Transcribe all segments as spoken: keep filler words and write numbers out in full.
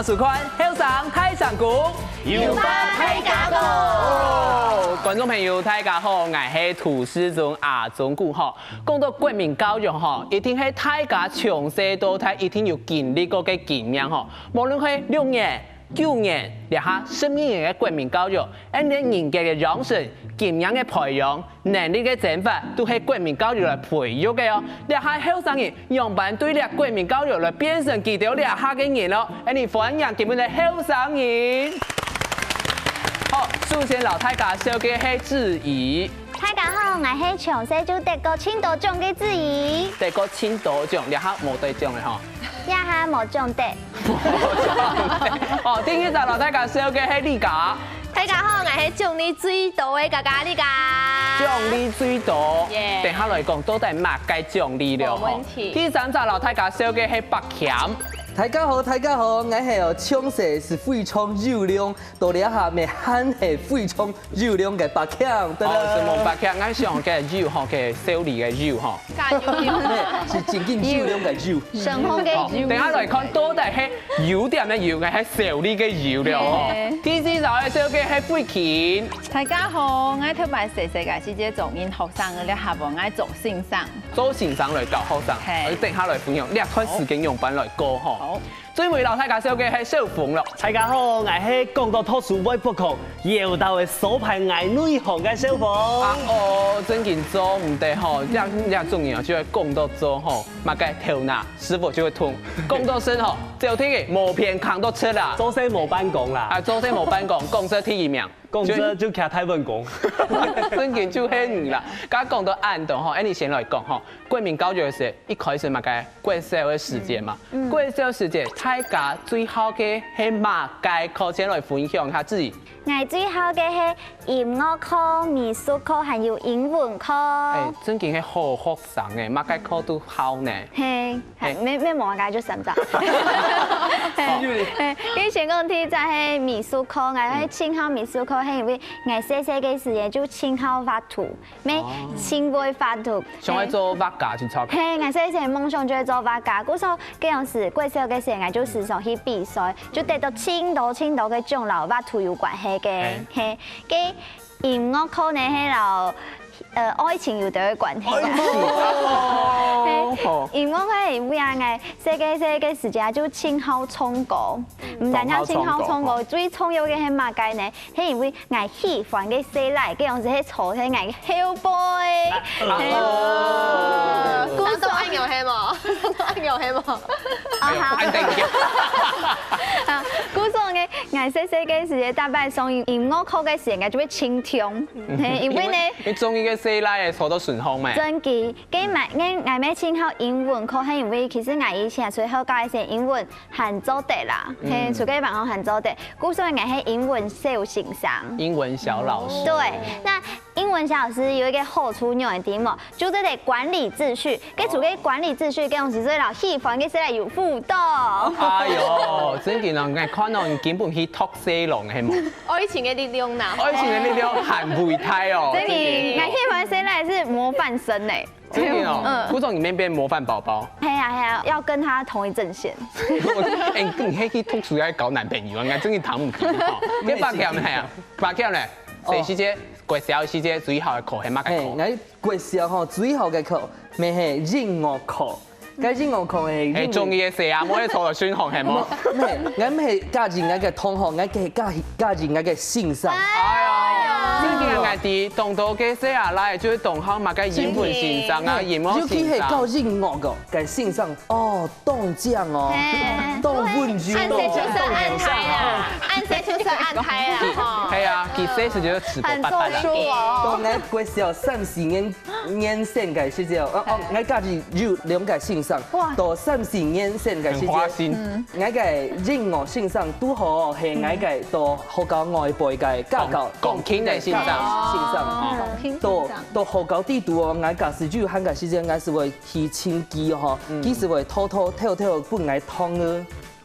收看後生大聲公，有話大家講。觀眾朋友，大家好，𠊎係涂世宗阿宗古吼。講到國民教育吼，一定係大家從細到大一定有經歷過个經驗吼。無論係六年、九年，這下十二年个國民教育，恁樣人格个養成、經驗个培養、 能力个增發，都係國民教育來培育个哦。這下後生人仰般對這國民教育來變成佢兜這下个人咯？恁樣歡迎今晡日个後生人。好，首先摎大家紹介係子怡。大家好，𠊎係從細就得過盡多獎个子怡。得過盡多獎，這下無得獎了吼。這下無獎得。哦，第二隻摎大家紹介係麗嘉。大家好，𠊎係獎勵最多个嘉嘉麗嘉。獎勵最多，耶。等下來講到底麼个獎勵了吼。無問題。第三隻摎大家紹介係柏謙。大家好，大家好，𠊎係從細就非常優良，到這下乜還係非常優良个柏謙，對不對？哦，承蒙柏謙，𠊎想个優吼，个笑容个優吼。 加油油。係正經優良个優。生活个好，優。等下來看到底係優點个優，還係笑容个笑了吼。耶。第四隻个紹介係慧琴。大家好，𠊎頭擺細細个時節做人學生，這下𠊎做先生。做先生來教學生，嘿。等下來分享，這段時間仰般來過吼。好。 最尾摎大家紹介係小鳳咯。大家好，𠊎係講到讀書會發狂，搖到个手牌𠊎內行个小鳳。啊哦，正經做毋得吼，這這種人哦，就會講到做吼，麼个頭那師傅就會痛，講到身吼，就聽个無片扛到出啦。做事無辦公啦。啊，做事無辦公，講事第一名。 講事就徛大本公。正經就係你啦。剛剛講到恁多吼，恁樣先來講吼，國民教育个時，一開始嘛，該國小个時節嘛，國小時節大家最好个係麼个課？先來分享一下自己。𠊎最好个係音樂課、美術課，還有英文課。哎，正經係好學生哎，麼个課都好呢。嘿， 係，無無無，𠊎就省著。係，係，𠊎先講第一隻係美術課，𠊎係盡好美術課，係因為𠊎細細个時節就盡好畫圖，乜盡會畫圖。想愛做畫家就著。係，𠊎細細个夢想就係做畫家，故所該樣時國小个時節，𠊎就時常去比賽，就得到盡多盡多个獎，摎畫圖有關係个。係，該 音樂課呢係摎呃愛情有兜个關係。係，音樂課係因為啊，𠊎細个細个時節就盡好唱歌，毋單淨盡好唱歌，最重要个係麼个呢？係因為𠊎喜歡个細賴，該樣子係坐在𠊎个後背。係，故所恁樣係無？恁樣係無？啊好。啊，故所呢，𠊎細細个時節，逐擺上音樂課个時節，𠊎就會盡暢。 係，因為呢，你中意个細賴仔坐到順風咩？正經，該𠊎𠊎乜盡好英文課，係因為其實𠊎以前在學校个時英文還做得啦，係，出去外口還做得，故所𠊎係英文小先生。英文小老師。對，那英文小老師有一個好處，你有知無？ 就係管理秩序，該除了管理秩序，該樣時就摎喜歡个細賴有互動。哎喲，正經哦，𠊎看到你根本去讀細郎係無？愛情个力量吶。愛情个力量還偉大哦。正經，𠊎喜歡細賴係模範生呢。正經哦，嗯。部長裡面變模範寶寶。係啊係啊，要跟他同一陣線。哎，你係去讀書還交男朋友啊？𠊎正經聽毋懂哦。該柏謙係啊，柏謙呢？細時節，國小時節最好个課係麼个課？嘿，𠊎 國小吼，最好个課，乜係音樂課。該音樂課係因為，係中意个細阿妹坐到順風係無？毋係，𠊎毋係佮意𠊎个同學，𠊎係佮意，佮意𠊎个先生。哎喲，正經𠊎知，當多个細阿賴就係當好麼个英文先生啊，音樂先生。尤其係教音樂个，該先生哦，當靚哦，嘿，當溫柔哦，按時就係安排啦，按時就係安排啦，吼。係啊，佢細時就係直播八八啦。很特殊哦。當𠊎國小三四年 年生个時節，哦，哦，𠊎家己有兩個先生，哇。到三四年生个時節，很花心。嗯。𠊎个音樂先生拄好係𠊎个到學校外背个家教，鋼琴个先生。鋼琴个先生。哦，鋼琴先生。到，到學校底肚哦，𠊎假使有閒个時節，𠊎係會去尋佢吼，嗯。佢係會偷偷偷偷分𠊎糖仔，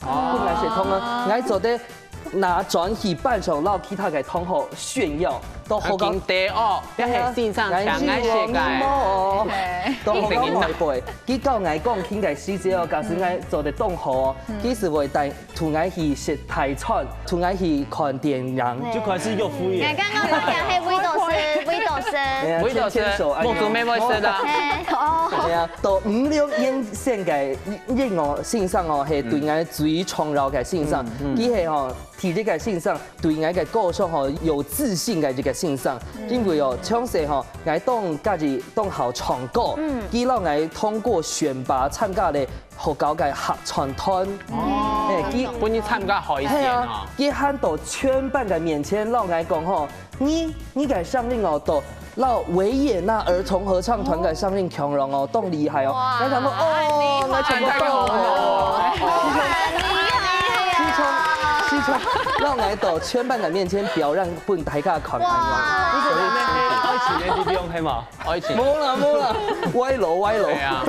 哦。分𠊎食糖仔，𠊎做得拿轉去班上摎其他个同學炫耀，都好講。緊得哦，這係先生請𠊎食个。都好講外背，佢教𠊎鋼琴个時節哦，假使𠊎做得當好哦，佢就會帶同𠊎去食大餐，同𠊎去看電影。就開始約會耶。剛剛講係味道是味道是。哎呀，牽牽手，哎呀目珠妹妹食的。哎哦。係啊，到五六年生个音樂先生哦，係對𠊎最重要个先生。佢係吼，第一个先生對𠊎个歌聲吼有自信个一个先生，因為哦，從細吼，𠊎當家己當好唱歌，佢讓𠊎通過選拔參加了學校个合唱團。哎，佢分你參加好一係啊點啊，。佢喊到全班个面前，老𠊎講吼，你你个聲音哦，都摎維也納兒童合唱團个聲音共樣哦，當厲害哦。哇𠊎想講，哦，𠊎唱歌當好哦。自從自從，讓𠊎到全班个面前表演分大家看看哦。愛情的力量係嘛？愛情。無啦無啦，歪樓歪樓對。啊，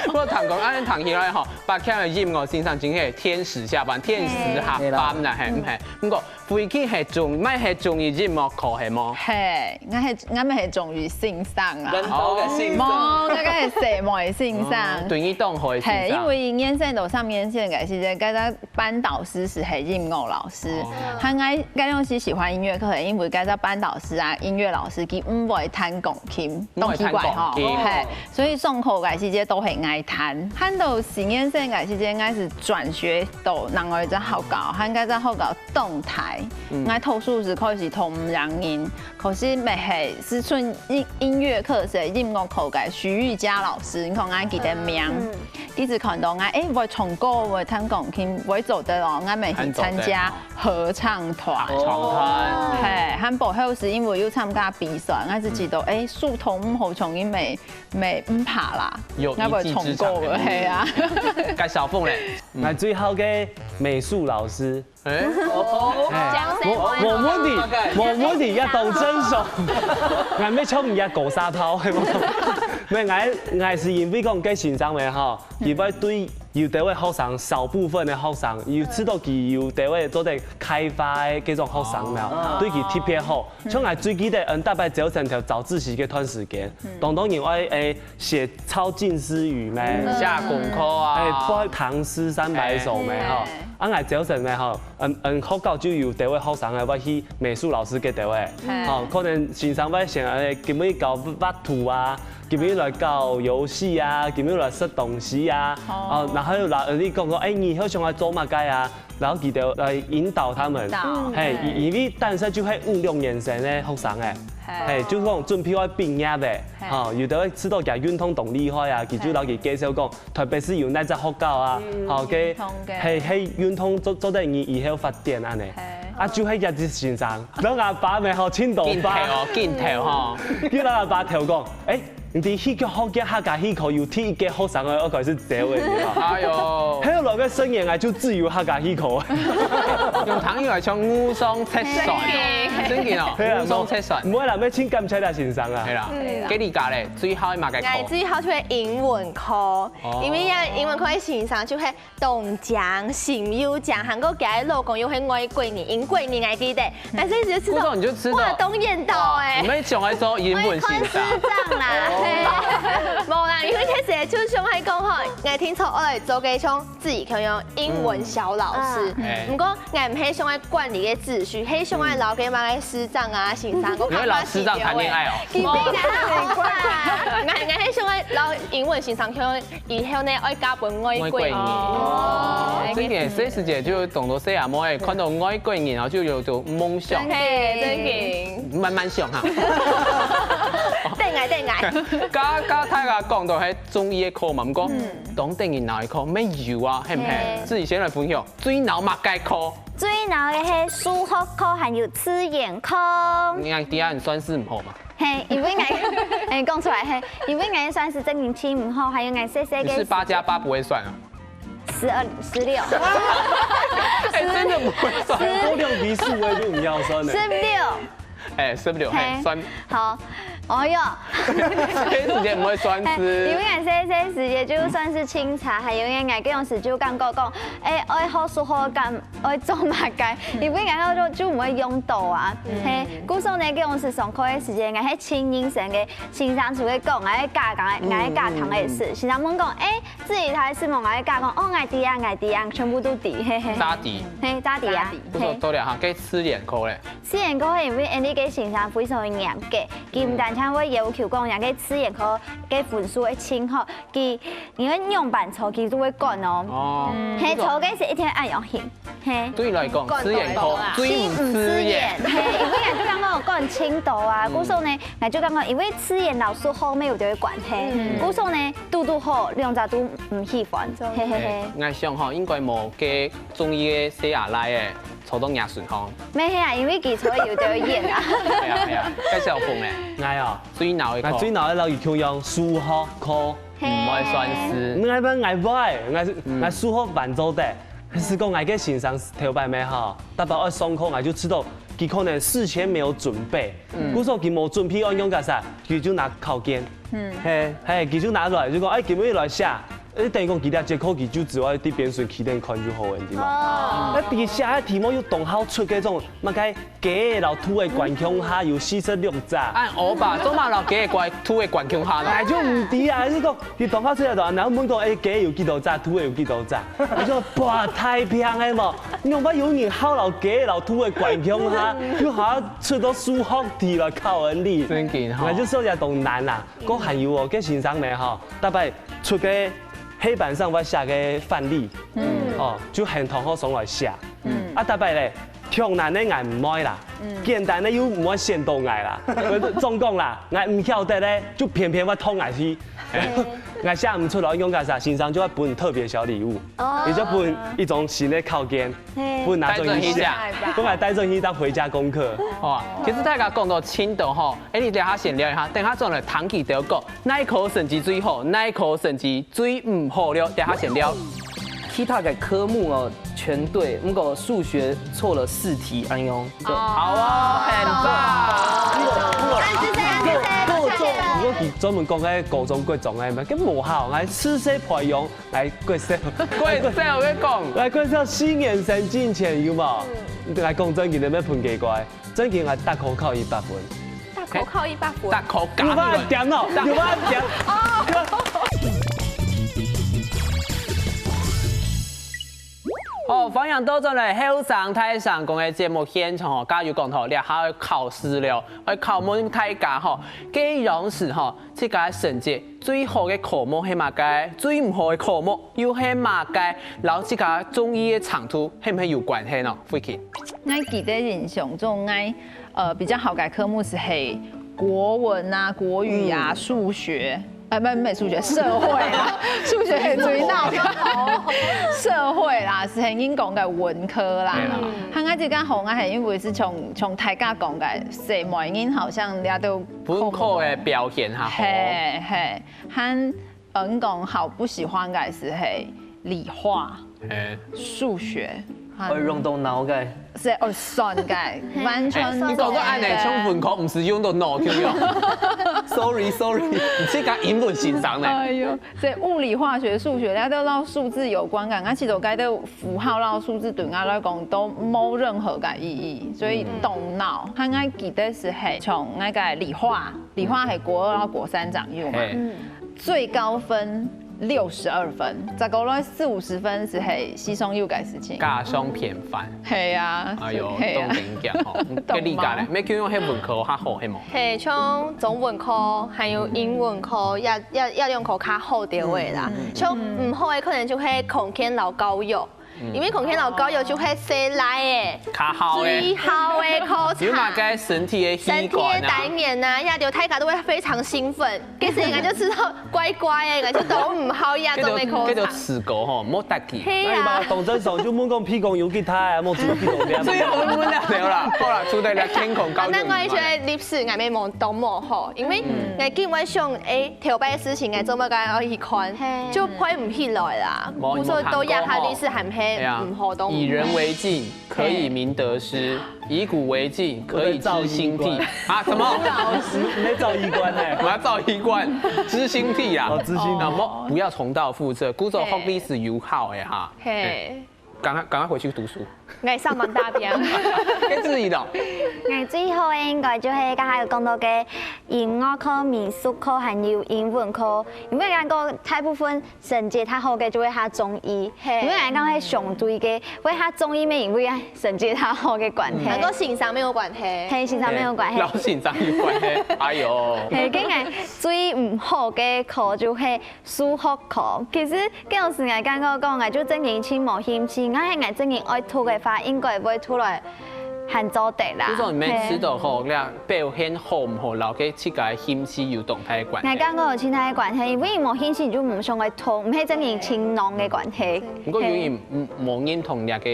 不過聽講，恁樣聽起來吼，百強个音樂先生真係天使下凡，天使下凡啦，係毋係？不過，慧君係中，乜係中意音樂課係無？係，𠊎係𠊎乜係中意先生啊。人頭个先無，生。該个係細妹先生。對你當好个先係，生。因為一年生到三年生个時節，該个班導師係音樂老師，喊𠊎該陣時喜歡音樂課，因為該个班導師啊，音樂老師佢毋會彈鋼琴，當奇怪吼，毋會彈鋼琴係，所以上課个時節都係𠊎彈。喊到四年生个時節，𠊎係轉學到另外一隻學校，喊該隻學校當大，𠊎讀書時開始同人人，可是乜係係從音音樂課係音樂課个徐玉佳老師，你看𠊎記得名。 一直看到𠊎，誒，會唱歌，會彈鋼琴，會做得哦，𠊎乜去參加合唱團。唱團。係，還背後係因為有參加比賽，𠊎就知道，誒，手頭毋好唱，因為乜毋怕啦，有𠊎會唱歌个，一技之長。係啊。該小鳳咧，𠊎最好个美術老師，誒，哎，無無問題，無問題，也當成熟。𠊎乜像你也高沙炮，係無？毋係，𠊎𠊎係因為講該先生个吼，佢會對有兜个學生，少部分个學生，有知道佢有兜个做得開發个這種學生了，對佢特別好。像𠊎最記得，嗯，逐擺朝晨頭早自習該段時間，當多人愛誒寫抄近思語咩？下功課啊，哎，背唐詩三百首咩吼，啊，𠊎朝晨咩吼，嗯嗯，學校就有兜个學生啊，會去美術老師該兜个，吼，可能先生會想，哎，今日搞畫圖啊，今日來搞遊戲啊，今日來食東西啊，哦，然後又來你講講，哎，你以後想要做麼个啊？然後佢兜來引導他們，引導嘿，因因為當時就係五六年生个學生誒，嘿，就講準備要畢業誒，吼，有兜會知道佢運動當厲害啊，佢就摎佢介紹講， 特別係有哪隻學校啊，吼，該運動个係係運動做做得你以後發展恁呢。啊，就係這隻先生，摎𠊎爸乜吼，盡多吧，緊頭哦，緊頭吼。佢摎𠊎爸頭講，誒，你知戲劇學校客家戲科有第一個學生个，𠊎開始走誒，你知道嗎？哎喲，後來个生涯啊，就只有客家戲科。用唐人來唱，無上七算，真个哦，係啊，無上七算。毋會啦，愛盡感謝啦先生啊。係啦，該你家咧，最好个麼个課？𠊎最好就係英文課，因為呀，英文課个先生就係當靚，心又靚，還過佢个老公又係外國人，英國人𠊎記得，但是就知道，故所你就知道哇，當緣投誒。你們想來做英文先生，我看視障啦，嘿無啦，因為其實就想愛講吼，𠊎聽說愛做个像自己可以用英文小老師，哎毋過𠊎毋係想愛管理个秩序，係想愛摎該麼个視障啊、先生个你會摎視障談戀愛哦？無啦，𠊎𠊎係想愛摎英文先生可以用 以後呢，愛嫁分外國人。外國人。哦，真个，細時節就當多細阿妹看到外國人，然後就有種夢想，嘿，真个。慢慢想哈。等𠊎，等𠊎。剛剛大家講到係中意个課嘛，毋過當得人惱个課，乜有啊，係毋係？嘿自己先來分享，最惱麼个課？最惱个係數學課還有自然課。你看，底下你算數毋好嘛？嘿，因為𠊎，哎，講出來嘿，因為𠊎算數正經盡毋好，還有𠊎細細个。你是八加八不會算啊？十二、十六、哎，真的不會算。多兩題數位就毋要算了。十六。哎，十六，嘿，嘿算。好，哦喲，細時節毋會算數。因為細細時節就算數清查，還有因為𠊎該樣時就感覺講，欸，愛好數學，敢愛做麼个？因為𠊎就就毋會用到啊。嘿，故所呢，該樣時上課个時節，𠊎係盡認真个，先生就會講，𠊎係教講，𠊎係教堂个事，先生問講，欸，這一台係無？𠊎係教講，哦，𠊎知啊，𠊎知啊，全部都知，嘿嘿。咋知？嘿，咋知啊？嘿。不過到了哈，該自然科咧。 自然科係因為𠊎俚个先生非常个嚴格，佢毋單淨會要求講，人个自然科个分數愛盡好，佢因為樣般錯，佢都會管哦。哦，係，錯个係一定愛恁樣行，係。對你來講，自然科最毋自然。係，因為𠊎就感覺管盡多啊，故所呢，𠊎就感覺因為自然摎數學乜有兜關係，故所呢，堵堵好，兩隻都毋喜歡，係係係。𠊎想吼，應該無該中意个細阿倈仔。 坐到若身項。毋係啊，因為佢坐有兜遠啊。係啊係啊，該小鳳咧。𠊎哦，最惱个課，𠊎最惱个摎佢共樣，數學課。毋會算數。𠊎問𠊎會，𠊎𠊎數學還做得，係講𠊎个先生頭擺乜吼，逐擺愛上課，𠊎就知道佢可能事前沒有準備，故所佢無準備愛仰結煞，佢就拿考卷，係，係，佢就拿來就講，欸，今日來寫。 欸，等於講佢這節課佢就只愛在邊脣企等看就好个，對無？哦。該底下个題目又當好出該種，麼个雞仔摎兔仔關共下有四十六隻。恁惡吧，做麼摎雞仔關、兔仔關共下呢？哎，就毋知啊，就講佢當好出來就，然後問講，欸，雞仔有幾多隻，兔仔有幾多隻？佢講，哇，太平个嘛，你有無有人好摎雞仔摎兔仔關共下，又還愛出到數學題來考𠊎俚？正經吼。𠊎就說起來當難啊，該還有哦，該先生呢吼，逐擺出个 黑板上會寫个範例，哦，就喊同學上來寫。啊，逐擺咧，較難个𠊎毋愛啦，簡單个又毋會選到𠊎啦。總講啦，𠊎毋曉得咧，就偏偏會拖𠊎去。𠊎寫毋出來，仰結煞，先生就會分特別小禮物，也就分一張新个考卷，分拿轉去寫，分𠊎帶轉去當回家功課。哇，其實大家講到盡多吼，欸，你等下先尞一下，等下轉來聽佢兜講。 哪科成績最好，哪科成績最毋好了，等下先尞。其他个科目哦，全對，不過數學錯了四題，恁樣。好啊，很棒。高中，如果佢專門講个高中、國中个嘛，該無效，來自細培養，來國小。國小，我跟你講。來國小四年生進前有無？來講正經个，毋好噴雞乖。 正經𠊎逐科考一百分。逐科考一百分？逐科加一百分。有辦法點哦，有辦法點。哦，歡迎倒轉來後生大聲公个節目現場哦，加油講吼，這下愛考試了，愛考問大家吼，該央時吼，自家成績最好个科目係麼个？最毋好个科目又係麼个？摎自家中意个程度係毋係有關係呢？慧琴。 𠊎記得印象中，𠊎呃比較好个科目係係國文啊、國語啊、數學，呃，毋，毋係數學，社會啦，數學係最鬧的，社會啦，係係人講个文科啦。還𠊎自家好，𠊎係因為係像像大家講个，細妹人好像這兜文科个表現較好。係係，還 嗯，講好不喜歡个係係理化、數學，會用到腦个。係愛算个，完全。你講到恁樣，像文科毋使用到腦，對不對？Sorry，sorry，你自家英文先生呢？哎喲，所以物理、化學、數學，這兜摎數字有關个，𠊎試著該兜符號摎數字對𠊎來講都無任何个意義，所以動腦。還𠊎記得係係像該个理化，理化係國二到國三正有嘛。 最高分六十二分，再過來四五十分係係時常有个事情。家常便飯。係啊，哎喲，係啊。當緊張吼。該你家咧，乜共樣係文科較好係無？係，像中文科還有英文科，這這這兩科較好兜仔啦。像毋好个可能就係康健摎教育， 因為康健摎教育就係細倈仔，較好个。最好个課程。有麼个身體个器官啊？身體个單元啊，這兜大家都會非常興奮。其實𠊎就知著怪怪个，𠊎就當毋好這種个課程。該就試過吼，莫得佢。係啊。該你嘛當真爽，就問講鼻公有幾大啊，莫注意幾多點。最好問問了了啦，好啦，除了健康教育以外。那𠊎就歷史𠊎乜無當無好，因為𠊎根本上，欸，頭擺个事情𠊎做麼个愛去看，就背毋起來啦。 無，無所以到這下歷史還係毋好，都毋好。以人為鏡，可以明得失。以古為鏡，可以知興替。啊，什麼？老師，你在照衣冠呢？我要照衣冠，知興替啊。哦，知興替。那麼不要重蹈覆轍，古早福利是有效的哈。嘿。趕快，趕快回去讀書。𠊎上網打拼。跟自己的。𠊎最好的應該就係剛才有講到个音樂課、美術課，還有英文課，因為感覺大部分成績較好个就會較中意，嘿。因為𠊎講係相對个，會較中意，乜因為成績較好个關係。還跟先生沒有關係。嘿，先生沒有關係。老先生有關係，哎喲。嘿，跟𠊎最毋好个課就係數學課。其實，該老師𠊎感覺講，𠊎就正經盡無興趣，𠊎係𠊎正經愛讀个話，應該會讀來還做得啦。就說你們知道吼，嘿。那表現好毋好，摎該自家个興趣有當大个關係。𠊎感覺有盡大个關係，因為無興趣你就毋想愛讀，毋係正經盡濃个關係。不過有人無，無認同這个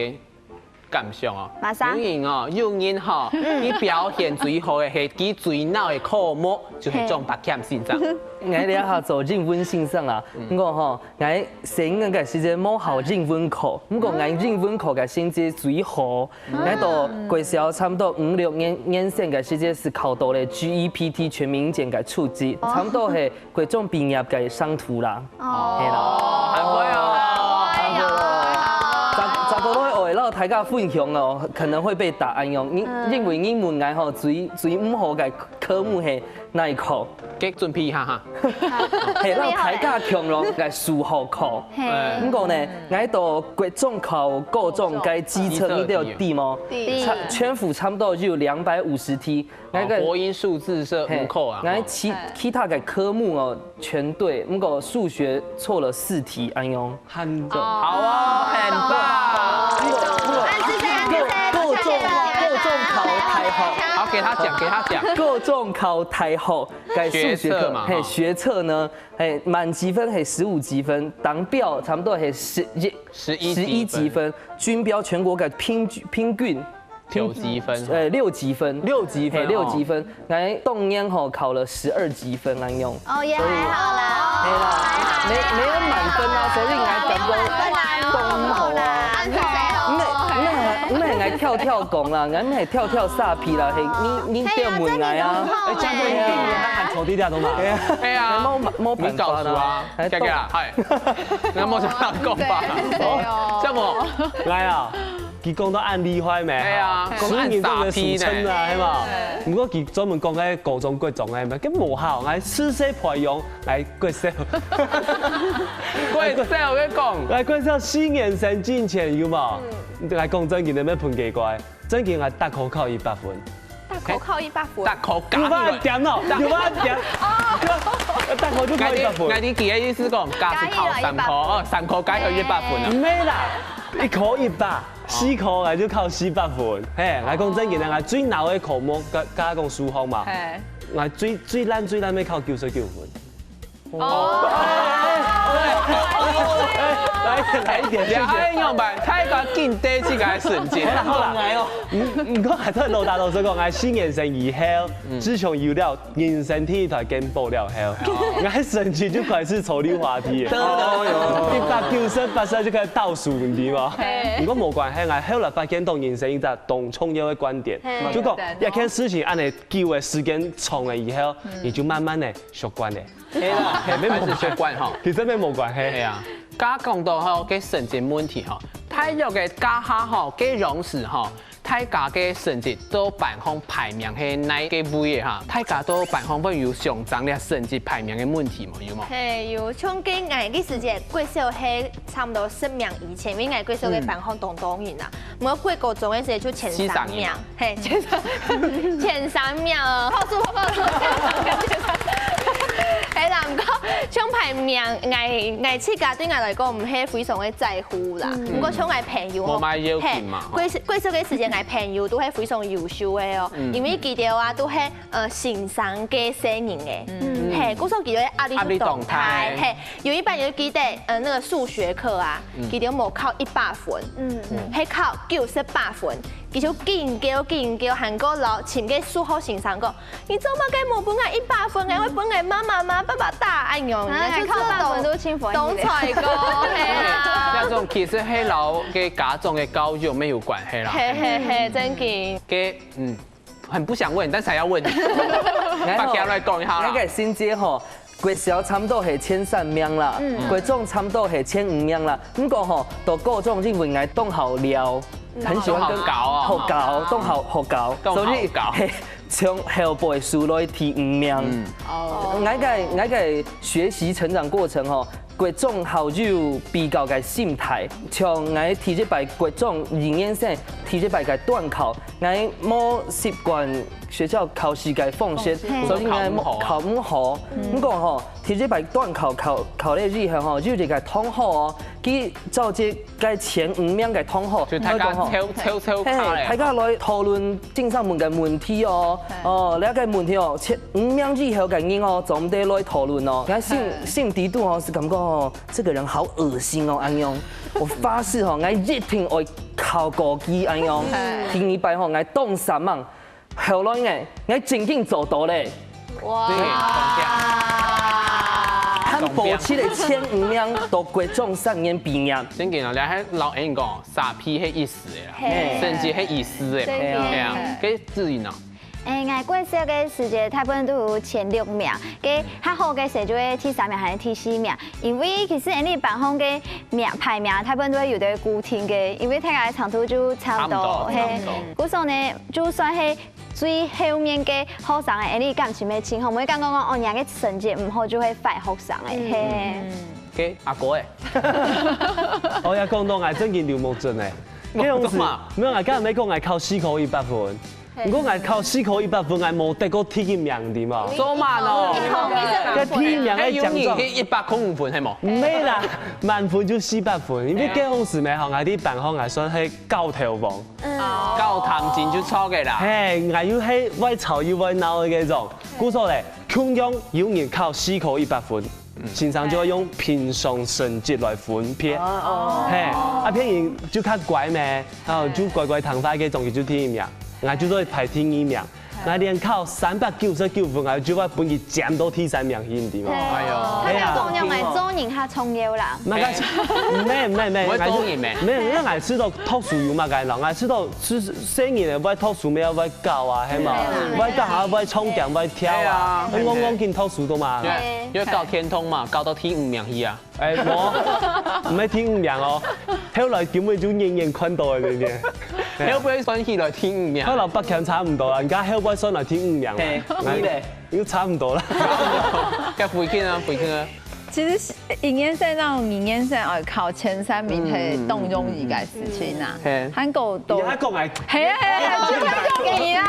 感想哦。麼儕？有人哦，有人吼，佢表現最好个係佢最惱个科目，就係張伯謙先生。𠊎這下做英文先生啊，毋過吼，𠊎細人个時節無考英文科，毋過𠊎英文科个成績最好。𠊎到國小差毋多五六年，年生个時節係考到了G E P T全民英檢个初級，差毋多係國中畢業个程度啦。哦。係啦。還會哦。還會哦。這，這个來，摎大家分享哦，可能會被打恁樣，因，因為你問𠊎吼，最，最毋好个科目係哪一科？該準備一下哈。係，摎大家共樣个數學科。嘿。毋過呢，𠊎到國中考高中个基測，你兜有知無？知。差，全部差毋多有兩百五十題。 𠊎个，哦，國英數自社五科啊，𠊎其，其他个科目哦，全對，毋過數學錯了四題，恁樣。很好啊，很棒。各，各種，各種考大學。好，給他講，給他講。各種考大學，个數學課，學測嘛，嘿，哈。學測呢，嘿，滿級分係十五級分，當標差毋多係十一，十一級分。十一級分，均標全國个平均，平均 六級分。呃，六級分。六級分，嘿，六級分。哦。𠊎當年吼考了十二級分恁樣。哦，也還好啦。嘿啦，沒，沒有滿分啊，所以𠊎感覺當毋好啊。毋係，毋係，毋係，𠊎跳跳講啦，𠊎毋係跳跳沙皮啦，嘿，你，你不要問𠊎啊。哎，這樣子你還，還坐地鐵懂嗎？對啊。哎呀，沒，沒辦法啦。你告訴啊，哎，佳佳，嗨，那麼想要告白，哦，這麼，來啊。 佢講到恁厲害咩？係啊，講到恁沙皮呢。係無？毋過佢專門講該高中國中个咩，該無效，𠊎自細培養，𠊎國小。國小个講。𠊎國小四年生進前有無？𠊎講正經个，毋係噴雞怪，正經𠊎逐科考一百分。逐科考一百分。逐科加起來。有辦法點哦，有辦法點。逐科就考一百分。𠊎知，𠊎知佢个意思講，假使考三科，哦，三科加起來一百分啊。毋係啦，一科一百。 四科，𠊎就考四百分。嘿，𠊎講正經个，𠊎最惱个科目，剛，剛剛講數學嘛。嘿。𠊎最，最爛，最爛个考九十九分。哦。來，來一點，謝謝。哎，仰般？大家緊追自家个成績。好啦，好啦。毋，毋過還係老大老實講，𠊎四年生以後，自從有了 人生第一台game boy了後，𠊎成績就開始潮流滑梯了。一百九十八十就開始倒數，你知無？毋過無關係，𠊎後來發現到人生一隻當重要个觀點，就講一件事情恁樣久个時間長了以後，你就慢慢个習慣了。係啦，係，無關係，習慣吼。其實無關係。係啊，剛剛講到吼，該成績問題吼，大學个該下吼，該樣式吼， 大家个成績到班上排名係哪个位个哈？大家到班上會有相爭這成績排名个問題無？有無？係，有，像該𠊎个時節，國小係差毋多十名以前，因為𠊎國小个班上當多人啊。毋過國高中个時節就前三名，係，前三，前三名哦，拍手，拍手。係啦，毋過像排名，𠊎，𠊎自家對𠊎來講，毋係非常个在乎啦。毋過像𠊎朋友吼，無麼要緊嘛，係，國小，國小个時節，𠊎朋友都係非常優秀个哦，因為佢兜啊，都係，呃，先生个細人仔。嘿，故所佢个壓力就當大。壓力當大。嘿，有一擺就記得，呃，那個數學課啊，嗯。佢就無考一百分，嗯。係考九十八分，佢就緊噭緊噭，還過摎尋个數學先生講：「你做麼个無分𠊎一百分？𠊎會分𠊎媽媽、爸爸打恁樣。」啊，人家就考一百分都盡歡喜了。當衰過，嘿啊。那種其實係摎个家長个教育乜有關係啦。嘿嘿嘿，真个。个，嗯，很不想問，但是還要問。白講來講一下啦。𠊎个成績吼，國小差不多係前三名啦，嗯。國中差不多係前五名啦。毋過吼，到高中因為𠊎當好尞，嗯。很喜歡跟，當好搞啊。好搞，當好，好搞，當好搞。所以，嘿，從後背數來第五名。嗯。哦。𠊎个，𠊎个學習成長過程吼，國中好有比較个心態，像𠊎第一擺國中二年生，第一擺个段考， 𠊎無習慣學校考試个方式，方式。所以𠊎考毋好啊。考毋好。嗯。毋過吼，第一擺段考考，考了以後吼，有一個同學哦，佢找一個前五名个同學，就大家佢講吼，湊，湊，湊卡咧。嘿，大家來討論經常問个問題哦。嘿。哦，這個問題哦，前五名以後个人哦，做毋得來討論哦。𠊎心，嘿。心底肚哦，係感覺哦，這個人好噁心哦，恁樣。我發誓吼，𠊎一定會考過佢恁樣。嘿。第二擺吼，𠊎當煞猛。 後來呢，𠊎正經做到咧。哇！對，當強。還保持了前五名到國中三年畢業。正經啊，你還摎𠊎講，沙皮係一時个啦，嘿。成績係一時个嘛。正經。係啊，該志穎呢？誒，𠊎國小个時節，大部分都有前六名，該較好个時節就會第三名還係第四名。因為其實𠊎俚班項个名，排名大部分都會有个固定个，因為大家个程度就差毋多，差毋多，嘿。差毋多。故所呢，就算係 最後面个學生个，𠊎俚感情乜盡好，毋會感覺講，哦，人个成績毋好就係壞學生个，嗯。嘿。該阿哥誒？哦，也講到𠊎正經流目汁誒。該樣子，無錯嘛。無，𠊎剛才講𠊎考試考一百分，嘿。毋過𠊎考試考一百分，𠊎無得過第一名，對無？做麼个哦？該第一名个獎狀。誒，有人係一百空五分，係無？毋係啦，滿分就四百分，因為該樣時呢，吼，𠊎在班上還算係搞頭王。 嗯。搞談情就著个啦。嘿，𠊎又係會吵又會鬧个該種。故所咧，共樣有人考試考一百分，先生就會用平常成績來分別。哦，哦。嘿，啊，別人就較乖咩，啊，就乖乖聽話个，總之就第一名。𠊎就做排第二名。 𠊎連考三百九十九分，𠊎就會分佢佔到第三名去，你知無？哎喲。係啊。佢講樣个做人較重要啦。麼个，毋係，毋係，毋係，毋會講人咩？毋係，因為𠊎知道讀書有麼个咯，𠊎知道係，細人仔會讀書，乜愛會搞啊，係嘛？會搞下，會唱歌，會跳啊，係啊。戇戇緊讀書到嘛。對，因為搞天通嘛，搞到第五名去啊。 哎，無，毋係第五名哦，後來根本就遠遠看到个，對不對？後背算起來第五名。後來北京差毋多啦，人家後背算來第五名啦。嘿，你咧？又差毋多啦。該回去啊，回去啊。其實一年生到二年生哦，考前三名係當容易个事情啊。嗯。嘿。還過都，你還講哎。係啊係啊，就係講你啊。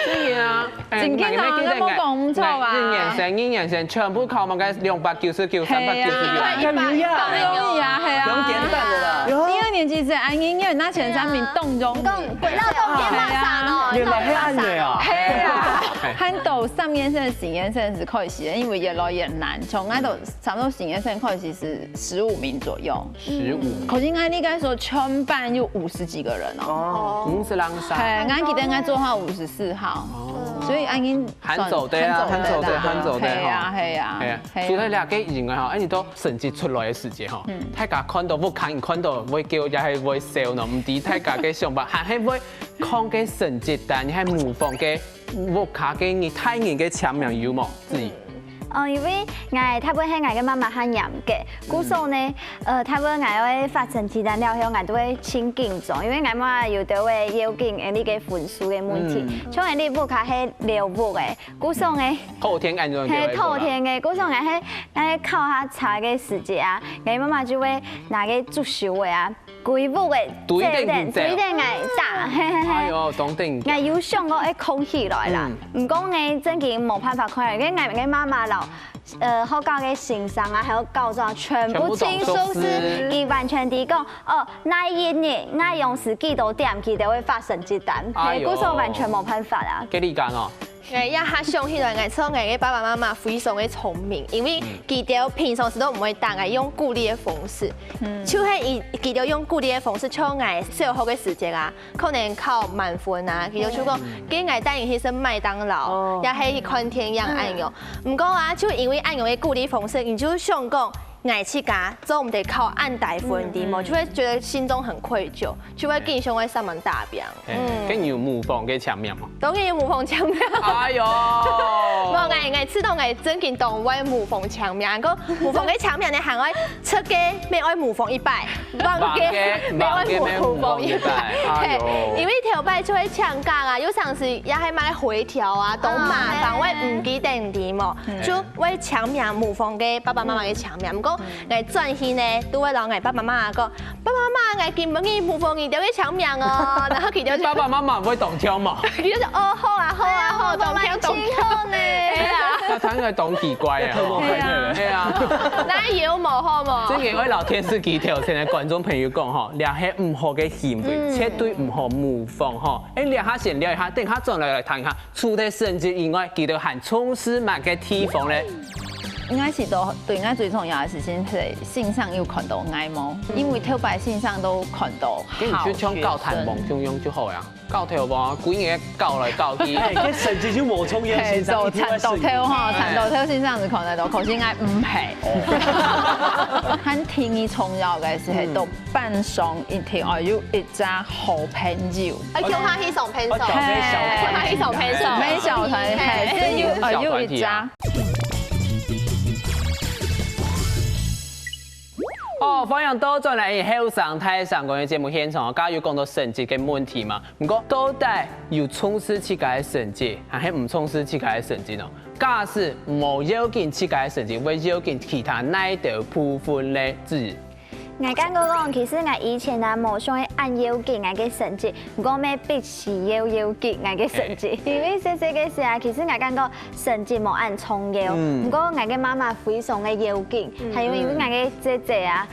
對啊。 哎，正經啊，你還記得𠊎，該無講毋著啊。𠊎一年生、二年生全部考滿个兩百九十九、三百九十九。係啊，一百、一百，當容易啊，係啊。兩點半的啦。第二年級生，哎，你，你拿前三名當容易。講，歸到冬天嘛，係啊。啥咯？原來係恁樣啊。係啊，還到三年生、四年生係開始，因為越來越難，從該都差不多四年生開始係十五名左右。十五。可是𠊎那個時候全班有五十幾個人哦。哦，五十人上。係，𠊎記得𠊎座號五十四號。哦。所以𠊎已經 還做得啊，還做得，還做得吼。係啊，係啊，係啊。係啊。除了這個以外吼，哎，你到成績出來个時節吼，嗯。大家看到屋下人看到會噭也係會笑呢，毋知大家个想法，還係會看个成績單，你還模仿个屋下个人大人个簽名有無？自己。哦，因為𠊎大部分係𠊎个媽媽較嚴格，故所呢，呃，大部分𠊎會發成績單了後，𠊎都會盡緊張，因為𠊎媽媽有兜會要緊𠊎俚个分數个問題，嗯。像𠊎俚屋下係寮屋个， 故所呢，透天恁樣，係，透天个，故所呢，係，𠊎考較差个時節啊，𠊎媽媽就會拿个竹修仔啊，歸屋仔，對等，對等，對等𠊎打，嘿嘿嘿。哎喲，當等。𠊎有想過會囥起來啦，嗯。毋過呢，正經無辦法囥起來，因為𠊎，𠊎媽媽摎，呃，學校个先生啊，還有校長啊，全部盡數係，全部總數係。佢完全知講，哦，哪一日，𠊎用時幾多點，佢就會發成績單，哎喲。嘿，故所完全無辦法啊。該你講哦，哎，這下想起來，𠊎知𠊎个爸爸媽媽非常个聰明，因為佢兜平常時都毋會打𠊎，用鼓勵个方式，就係佢佢兜用鼓勵个方式，像𠊎小學个時節啊，可能考滿分啊，佢兜就講，今日𠊎帶你去食麥當勞，也係去看電影恁樣。毋過啊，就因為恁樣个鼓勵方式，你就想講，𠊎自家做毋得考恁低分，你知無？就會覺得心中很愧疚，就會更想愛上網打拚。 嗯，該你有模仿个簽名無？當然有模仿簽名。哎喲，無，𠊎𠊎知道𠊎正經當會模仿簽名，毋過模仿个簽名呢，還愛出个，乜愛模仿一擺，忘个，乜愛模仿一擺。哎喲，因為頭擺就會請假啊，有常時也還買回條啊，當麻煩，會毋記得，你知無？就會簽名模仿个爸爸媽媽个簽名，毋過𠊎轉去呢，都會摎𠊎爸爸媽媽講， 爸爸媽媽，𠊎今晡日模仿你兜个簽名哦，然後佢兜就，爸爸媽媽毋會當跳嘛？佢兜就哦，好啊，好啊，好，當跳當跳。好呢。哎呀，該佢應該當奇怪啊，吼。係啊，哪有無好無？正經愛摎電視機頭前个觀眾朋友講吼，這係毋好个行為，絕對毋好模仿吼。哎，這下先尞一下，等下轉來來談一下，除忒成績以外，佢兜還重視麼个地方呢？ 𠊎試著對𠊎最重要个事情係先生有看著𠊎無？因為頭擺先生都看著好學生。該你就像教彈弓共樣就好呀，教頭無，歸日教來教去。哎，該成績就無重要，嘿，先生一定會順。就彈著頭吼，彈著頭先生就看得著，可是𠊎毋係。還第二重要个係，到班上一定愛有一隻好朋友。愛共下去上便所，愛共下去上便所。愛共下去上便所。每小團，嘿，就有，愛有一隻。 哦，歡迎倒轉來後生大聲公个節目現場哦。剛剛有講到成績个問題嘛，毋過到底有重視自家个成績，還係毋重視自家个成績呢？假使無要緊自家个成績，會要緊其他哪兜部分呢？子瑜。 𠊎感覺講，其實𠊎以前啊，無想愛恁要緊𠊎个成績，毋過乜必須要要緊𠊎个成績。因為細細个時啊，其實𠊎感覺成績無恁重要，毋過𠊎个媽媽非常个要緊，還有因為𠊎个姐姐啊，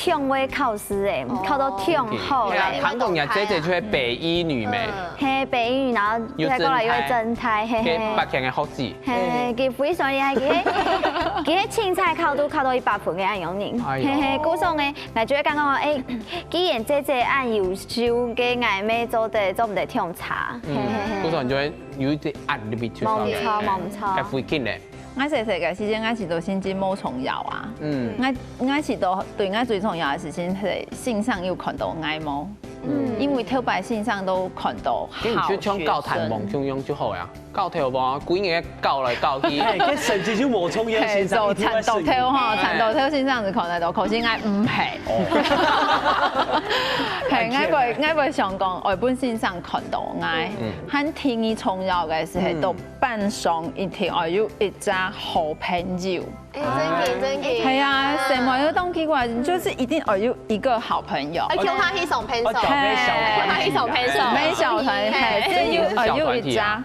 當會考試誒，考到當好誒。係啊，韓國人姐姐就係北一女咩？係，北一女，然後再過來又係政大，係，係。八強个學子。 嘿，佢非常厲害，佢係，佢係清採考都考到一百分个恁樣人。哎喲。嘿嘿，故所呢，𠊎就會感覺講，誒，既然姐姐恁優秀个，𠊎乜做得做毋得忒差。嘿嘿嘿。故所你就會有一點壓力就上來。無錯，無錯。該慧君呢？𠊎細細个時節，𠊎試著成績無重要啊。嗯。𠊎，𠊎試著對𠊎最重要个事情係先生有看著𠊎無？嗯。因為頭擺先生都看著好學生。該你就像教彈弓共樣就好呀。 教頭無，歸日教來教去。嘿，該成績就無重要，嘿，先生一定會順。就彈著頭吼，彈著頭先生就看得著，可是𠊎毋係。哦。嘿，𠊎會，𠊎會想講，愛分先生看著𠊎。嗯。還第二重要个係，嗯。到班上一定愛有一隻好朋友。 哎，真个，真个。係啊，細妹又當奇怪，就是一定愛有一個好朋友。哎，共下去上便所。哎，共下去上便所。每小團，嘿，嘿。只有，哎，有一隻。哎呀。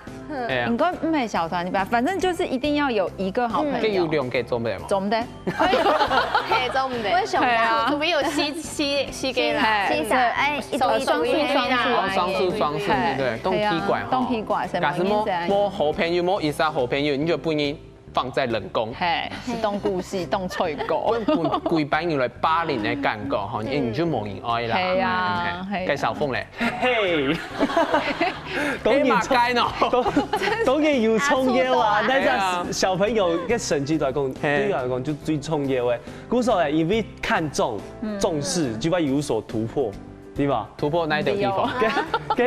應該毋係小團體吧，反正就是一定要有一個好朋友。嗯。該有兩個做毋得嗎？做毋得。嘿，做毋得。為什麼？係啊。除非有四，四，四個啦。係，四儕，哎，一對一，雙數，雙數，哦，雙數，雙數，係，對，當奇怪吼。係啊，當奇怪，假使無，無好朋友，無一儕好朋友，你就分人 放在冷宮。嘿，係當故事，當吹歌。分，分歸班人來霸凌个感覺吼，你就無人愛啦。係啊，嗯，係啊。該小鳳咧？嘿，當然，哎，嘛該喏。當，當然有重要啊，啊，但是小朋友个成績來講，嘿。對佢來講就最重要个。故所咧，因為看重、重視，就會有所突破。 對吧？突破哪一個地方？對哦。該，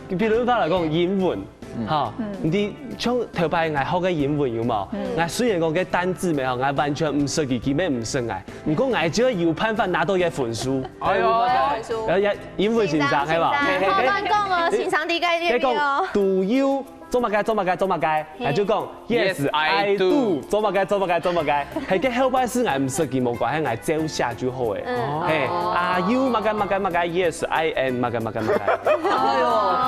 該，比如講來講，英文，嗯。哈，嗯。你知像頭擺𠊎學个英文有無？嗯。𠊎雖然講該單字無吼，𠊎完全毋識佢，佢乜毋識𠊎。毋過𠊎只要有辦法拿到一個分數。哎喲。分數。然後也英文先生，係吧？先生，嘿，嘿，好亂講哦，先生，你該該講，哦。Do you 做麼个，做麼个，做麼个，嘿。𠊎就講，Yes, Yes, I I do。do。做麼个，做麼个，做麼个。係，該後擺係𠊎毋識佢無關係，𠊎照寫就好誒。嗯。係，哦。Are you麼个麼个麼个？Yes, I am麼个麼个麼个。哎喲，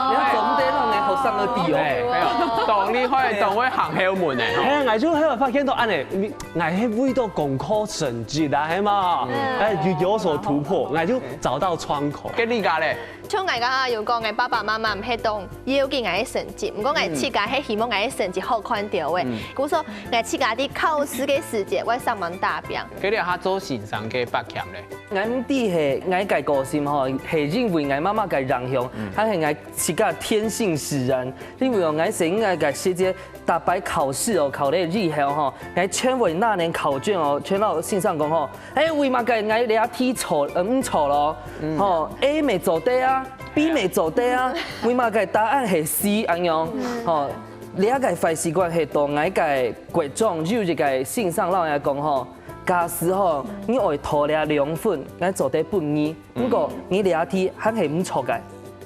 你要總得讓人好上个地哦。哎，哎呦，當厲害，當會行後門呢，吼。哎，𠊎就後來發現到，恁呢，你，𠊎係為到功課成績啦，係嘛？哎，有有所突破，𠊎就找到窗口。該你家咧？像𠊎剛剛有講，𠊎爸爸媽媽毋係當要緊𠊎个成績，毋過𠊎自家係希望𠊎个成績好看點个。故所𠊎自家在考試个時節，𠊎上網打拼。該你下做先生个八強咧？ 𠊎毋知係𠊎个個性吼，係因為𠊎媽媽个影響，還係𠊎自家天性使然。因為哦，𠊎細人仔个時節，逐擺考試哦，考了以後吼，𠊎全會拿等考卷哦，全摎先生講吼，哎，為麼个𠊎這題錯，呃，毋著咯？吼，A無做得啊，B無做得啊，為麼个答案係C恁樣？吼，這个壞習慣係到𠊎个國中有一个先生摎𠊎講吼， 假使吼，你愛討這兩分，𠊎做得分你。毋過你這題還係毋著个，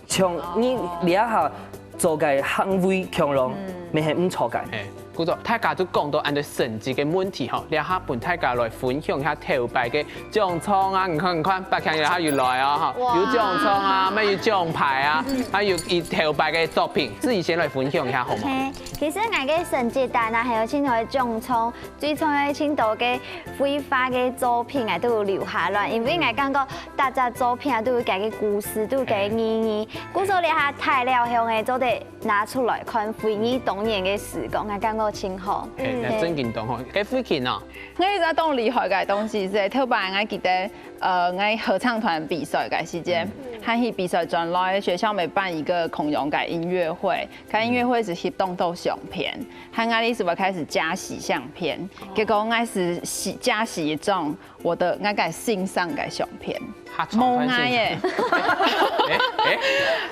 像你這下做个行為共樣，乜係毋著个。嘿，故所大家都講到恁多成績个問題吼，這下分大家來分享一下頭擺个獎狀啊！你看，你看，八強這下又來啊，吼，有獎狀啊，乜有獎牌啊，還有佢頭擺个作品，自己先來分享一下好無？嘿，其實𠊎个成績單啊，還有盡多个獎狀，最重要盡多个 繪畫个作品啊，都有留下來，因為𠊎感覺逐隻作品啊，都有佢个故事，都有佢个意義。故所這下大了後呢，做得拿出來看，回憶童年个時光，𠊎感覺盡好。哎，那正經懂吼，該慧琴哦，𠊎一隻當厲害个東西係，頭擺𠊎記得，呃，𠊎合唱團比賽个時間，還去比賽轉來，學校乜辦一個共樣个音樂會，該音樂會係翕當多相片。 還𠊎哩係會開始加洗相片，結果𠊎係洗加洗一張𠊎个𠊎个先生个相片，無𠊎耶。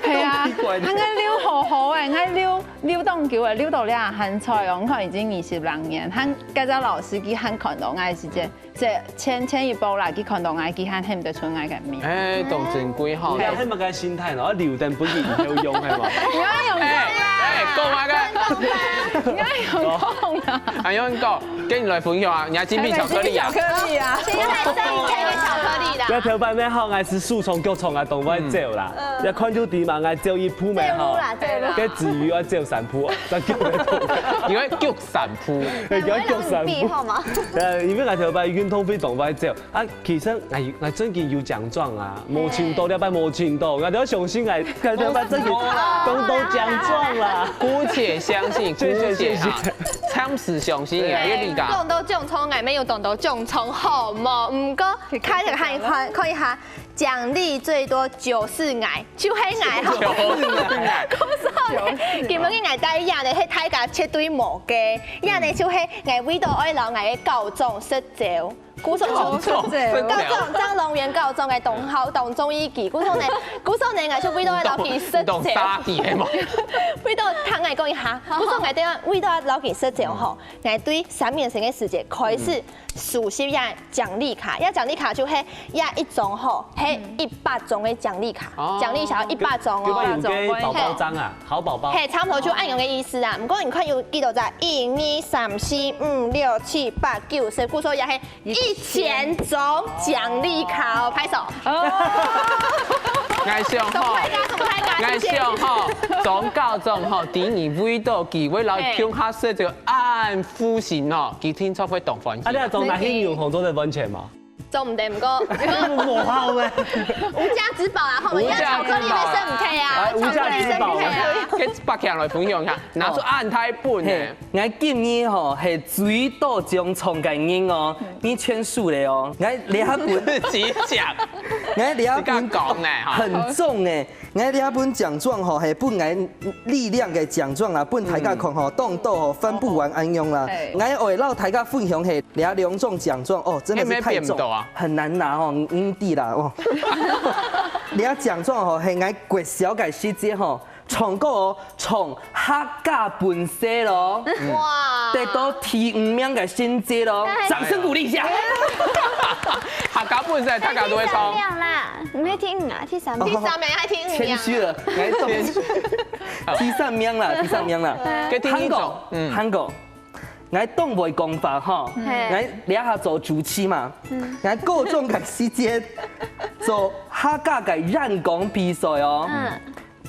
係啊，還𠊎留好好誒，𠊎留留當久誒，留到這下還在哦，你看已經二十零年，還該隻老師佢還看到𠊎个時間。 這前前一步啦，佢看到𠊎，佢還喊得出𠊎个名。哎，當珍貴吼。你係麼个心態呢？留等分佢以後用係無？你愛用講啦，哎，講啊个，你愛用講啦。哎，用講，跟你來分享啊，你還精品巧克力啊？巧克力啊，現在這一個巧克力啦。該頭擺乜好，𠊎係手長腳長啊，當會走啦。一看就知嘛，𠊎走一步乜好。啦，對啦。該子瑜愛走三步，再腳一步。你會腳三步。對，腳腳三步。比好嗎？呃，因為𠊎頭擺運動會當會走， 啊，其實𠊎𠊎最近有獎狀啊，無尋到，這擺無尋到，𠊎都要相信𠊎，𠊎這擺最近當多獎狀啦。姑且相信，姑且啊，暫時相信啊，因為你講，當多獎狀，𠊎乜有當多獎狀，好無？毋過開始看一看，看一下，獎勵最多就是𠊎，就係𠊎，好無？就是𠊎。故所呢，今晡日𠊎帶這呢，係大家絕對無个，這呢就係𠊎為到愛摎𠊎个高中食朝。 故所從高中食朝高中，張龍元高中个同學當中意佢，故所呢，故所呢，𠊎就為到愛摎佢食朝，當沙底係無？為到聽𠊎講一下，故所𠊎等為到愛摎佢食朝吼，𠊎對三年生个時節開始收集這獎勵卡，這獎勵卡就係這一張吼，係一百張个獎勵卡，哦獎勵卡一百張哦。有沒有用該寶寶章啊？好寶寶。嘿，差不多就恁樣个意思啊。毋過你看有幾多隻？一、二、三、四、五、六、七、八、九、十，故所也係一千張獎勵卡哦，拍手。𠊎想吼，送大家，送大家，𠊎想吼，張高中吼，第二位到機會，然後共下食朝恁富心吼，佢定著會當歡喜。啊，你還裝大興用紅做得分錢嗎？做毋得，毋過無效咩？無價之寶啊，好無？無價之寶啊巧克力會食毋退啊，哎，無價之寶啊巧克力會食毋退啊。該八強來分享一下，拿出恁大本呢嘿。，𠊎今年吼係最多獎狀个人哦，你全輸了哦。𠊎這本，自己講，𠊎這本自家講呢哈。很重誒。𠊎這本獎狀吼係分𠊎力量个獎狀啦，分大家看吼，當多吼翻不完恁樣啦。哎𠊎愛摎大家分享係這兩種獎狀哦，真的是太重哎，沒變到啊，很難拿哦，你知啦哦。這獎狀吼係𠊎國小个時節吼， 唱歌哦，唱客家本色咯，哇，得到第五名个成績咯，掌聲鼓勵一下。客家本色大家都會唱。第三名啦，你沒聽啊？第三名。第三名還第五名。謙虛了，來，第三名啦，第三名啦。該第二種韓國，，嗯，韓國，來東北講法哈，嘿來這下做主持嘛，來高中个時節做客家个演講比賽哦。嗯，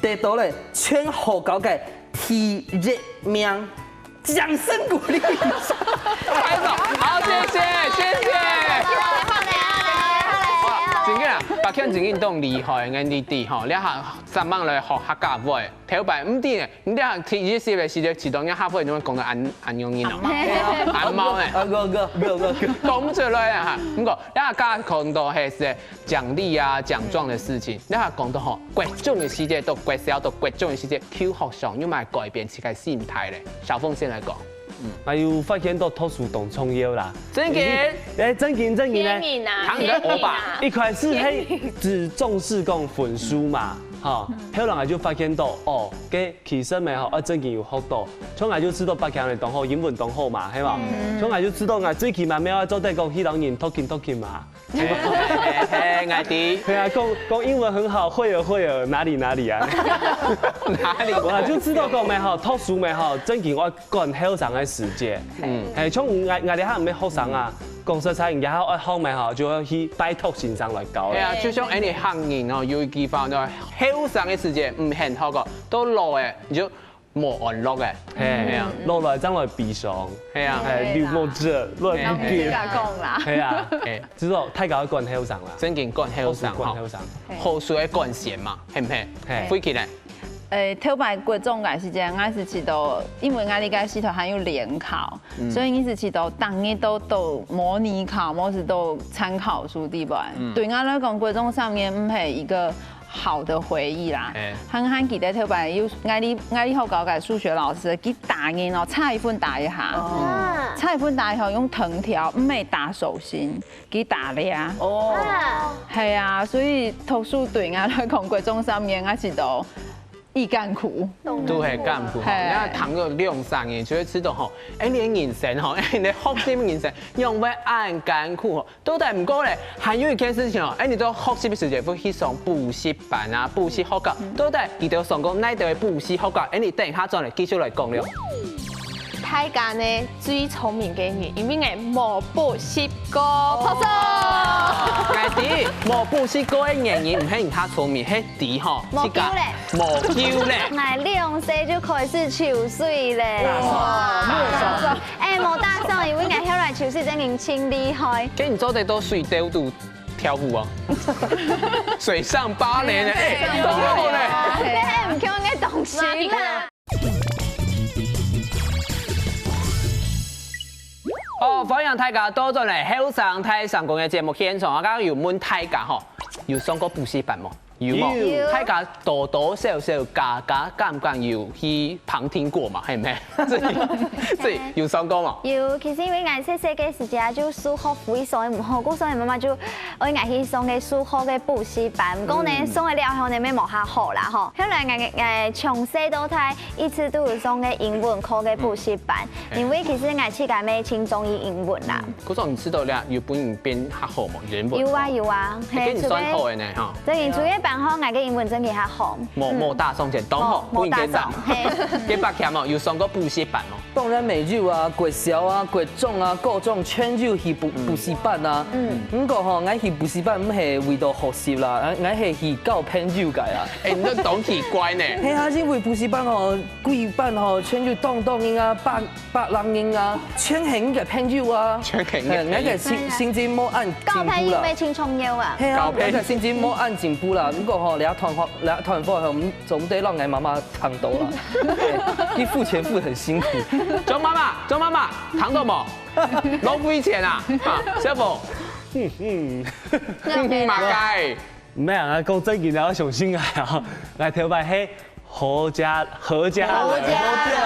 得到了全學校个第一名，掌聲鼓勵。拍手，好，謝謝，謝謝。哇，真个啊，白強真个當厲害，恁你知吼，你還上網來學客家話，頭擺毋知呢，你這第一集个時節，知道人客話怎麼講到恁恁容易哦，恁毛呢。啊，哥哥，哥哥，哥哥。講毋出來啊哈，毋過，你還講到係係獎勵啊、獎狀个事情，你還講到吼，國中个時節到國小到國中个時節，求學上有麼改變自家心態咧？小鳳先來講。嗯，還有發現到讀書當重要啦。真个？哎，真个，真个呢。天然啊，當然歐巴。天然啊。一開始係只重視講分數嘛，哈，後來就發現到，哦，該其實乜吼，啊，真个有學到，從來就知道白強个當好，英文當好嘛，係嘛？從來就知道啊，最起碼乜愛做得講，去同人talking talking嘛。 嘿，嘿，嘿，𠊎知。對啊，講講英文很好，惠爾惠爾哪裡哪裡啊？哪裡？我就知道講乜吼，讀書乜吼，真个愛趕後生个時節。嗯，嘿，像𠊎𠊎這下毋係學生啊，講實在，人家愛學乜吼，就愛去拜託先生來教。係啊，就像恁呢客人哦，有一句話叫後生个時節毋肯學个，到老个你就 無安樂个。嘿，係啊，老來正來悲傷。係啊，哎，流目汁，亂不緊。自家講啦。係啊，哎，知道大家愛趕後生啦，真个趕後生吼，好事愛趕先嘛，係毋係？嘿，慧琪呢？誒，頭擺國中个時節，𠊎係知道，因為𠊎這个時代還有聯考，所以𠊎係知道，逐日都都模擬考，無係都參考書底背。對𠊎來講，國中三年毋係一個 好的回憶啦。還還記得頭擺有𠊎俚𠊎俚學校个數學老師，佢打人哦，差一分打一下，差一分打一下用藤條，毋係打手心，佢打你啊。哦，係啊，所以讀書對𠊎來講，國中三年𠊎係都已艱苦。都係艱苦吼，係。你看讀个兩三年就會知道吼，哎，你个人生吼，哎，你个學習人生，仰會恁艱苦吼。 都得毋過咧，還有一件事情哦，哎，你到學習个時節會去上補習班啊、補習學校，到底佢兜上過哪兜个補習學校？哎，你等一下轉來繼續來講了。大家呢最聰明个人，因為𠊎無補習過，拍手。𠊎知，無補習過个原因毋係人較聰明，係知吼，無救咧。無救咧。𠊎兩歲就開始泅水咧。哇，哎，無打爽，因為𠊎後來泅水真个盡厲害。該你做得到水兜肚跳舞啊？水上芭蕾呢？哎，當好呢。該係毋共个東西啦。好，歡迎大家倒轉來後生大聲公个節目現場啊！剛剛有問大家吼，有上過補習班無？ 有無？有。大家多多少少加加減減有去旁聽過嘛，係毋係？所以所以有上過嘛？有，其實因為𠊎細細个時節啊，就數學非常个毋好，故所以媽媽就愛𠊎去上个數學个補習班。毋過呢，上了了後呢，乜無較好啦吼。後來𠊎𠊎從細到大，一直都有上个英文課个補習班，因為其實𠊎自家乜盡中意英文啦。 故所你知道了，有分你變較好無？英文有啊有啊，係，該你算好个呢吼。真个，除了班好，𠊎个英文真个較好。無無打爽前，當好，無無打爽，分你變打。係。該白強哦，有上過補習班無？當然乜有啊，國小啊、國中啊、高中全有去補補習班啊。嗯。毋過吼，𠊎去補習班毋係為著學習啦，𠊎𠊎係去交朋友个啊。哎，你這當奇怪呢。係啊，因為補習班吼， 歸班吼，全有當當人啊，百百零人啊，全係𠊎个朋友啊。全係𠊎个朋友。𠊎个心心情無恁進步啦。交朋友乜盡重要啊。係啊，交朋友。𠊎个心情無恁進步啦。毋過吼，這段話，這段話吼，毋總毋得讓𠊎媽媽聽到啦。佢付錢付很辛苦。莊媽媽，莊媽媽，聽到無？浪費錢啊！哈，小寶。嗯嗯。嗯，嘛該。毋係啊，講正經个，愛相信𠊎啊，𠊎頭擺係 何嘉何嘉何嘉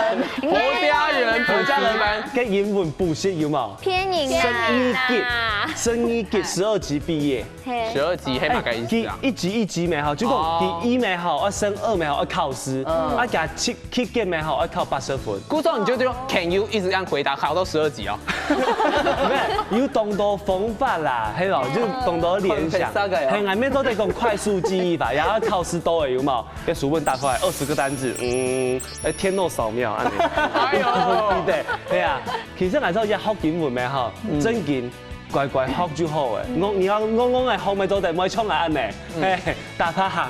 仁何嘉仁何嘉仁个英文補習有無？騙人啊！升一級，升一級，十二級畢業。係。十二級係麼个意思啊？佢一級一級乜吼，就講佢一乜吼，愛升二乜吼，愛考試，啊佢七七級乜吼，愛考八十分。故所你就就 Can you 一直恁樣回答，考到十二級哦。毋係，有當多方法啦，係無？就當多聯想。係，𠊎乜做得講快速記憶法，然後考試多个有無？ 該書本打開來，二十個單字，嗯，哎，電腦掃描，恁樣。哎喲。對，係啊，其實𠊎做一學英文乜吼，正經乖乖學就好誒。戇戇仔學乜做得，毋會像𠊎恁樣，係，打趴行。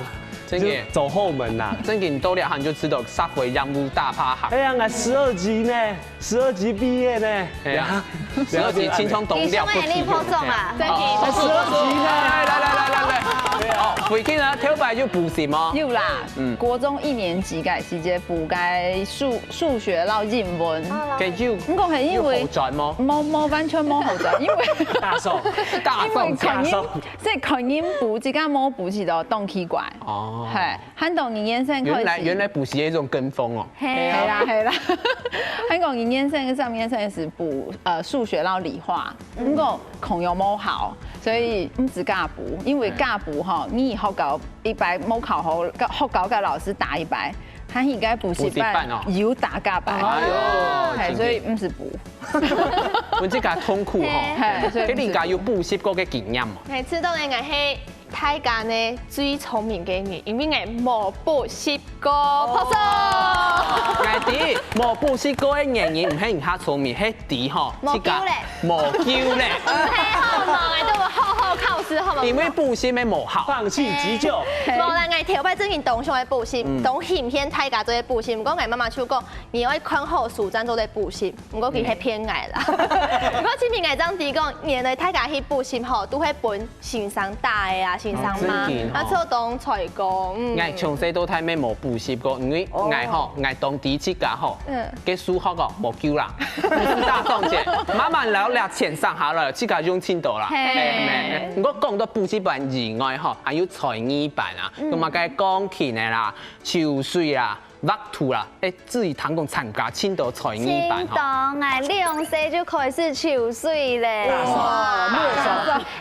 真个，走后门呐。真个，你到了你就知道社會任務大拍行。哎呀，我十二級呢，十二級畢業呢。哎呀，十二級青春懂了不起。你上个你破中啊？真个。哦，十二級呢。來來來來來來。哦，慧君啊，頭擺有補習嗎？有啦，嗯，國中一年級个時節補个數數學摎英文。該有，毋過係因為有好轉嗎？無無完全無好轉，因為大送，大送，因為可能，大送。所以可能補習个無補習到當奇怪。哦，係， 喊到二年生開始。原來原來補習有一種跟風哦。係啦係啦，喊到二年生、三年生係補呃數學摎理化，毋過功課無效，所以毋使加補，因為加補吼，你學校一擺無考好，學校个老師打一擺，還應該補習班有打加班，哎呦，係，所以毋使補。我這个痛苦吼，係，所以毋使補。該你應該有補習過个經驗嘛？係，知道應該係 大家呢最聰明个人，因為𠊎無補習過，拍手。𠊎知，無補習過个原因毋係人較聰明，係知吼，無救咧。自家無救咧。毋係好無，𠊎都有好好考試，好無？因為補習个無效。放棄急救。無啦，𠊎頭擺正經當想愛補習，當興奮大家做个補習，毋過𠊎媽媽就講，你愛看好書正做得補習。 毋過佢係騙𠊎啦。毋過前面𠊎正知講，原來大家去補習吼，都會分先生打个啊，先生罵，啊，做當衰過。嗯，𠊎從細到大乜無補習過，因為𠊎吼，𠊎當知自家吼，嗯，該數學哦無救啦，毋使打算錢，慢慢來，這錢省下來，自家用盡到啦。係，毋過講到補習班以外吼，還有才藝班啊，有麼个鋼琴个啦、泅水啊、 畫圖啦，欸，至於聽講參加盡多才藝班吼。盡多，𠊎兩歲就開始泅水咧。哇，